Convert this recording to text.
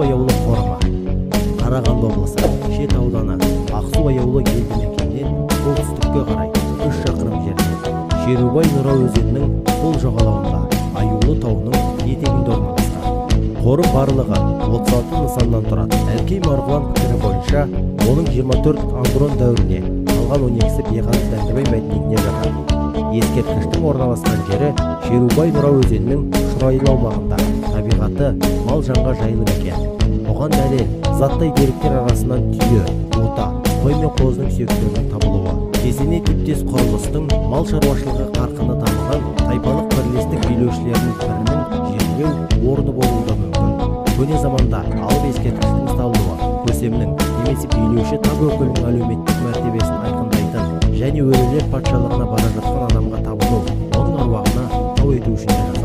Аяулы қорымы. Қарағанды облысы, Шет ауданы, Ақсу Аяулы елді мекенінен солтүстікке қарай 3 шақырым жерде, Шерубай Нұра өзенінің сол жағалауында, Аюлы тауының етегінде орналасқан. Қорым барлығы 36 нысаннан тұрады. Әлкей Марғұлан пікірі бойынша, оның 24 Андрон дәуіріне, қалған 12-сі Беғазы Дәндібай мәдениетіне жатады. Ескерткіштің орналасқан жері Шерубай Нұра өзенінің шұрайлы аумағында, табиғаты мал жанға жайлы мекен. Бұған дәлел заттай деректер арасынан түйе, ота, қой мен қозының сүйектерінің табылуы. Кесене типтес құрылыстың мал шаруашылығы қарқынды дамыған тайпалық бірлестік билеушілерінің бірінің жерлеу орны болуы да мүмкін. Көне заманда алып ескерткіштің салынуы көсемнің немесе билеуші тап өкілінің әлеуметтік мәртебесін айқындайтын және өлілер патшалығына бара жатқан адамға табыну, оның аруағына тау ету үшін де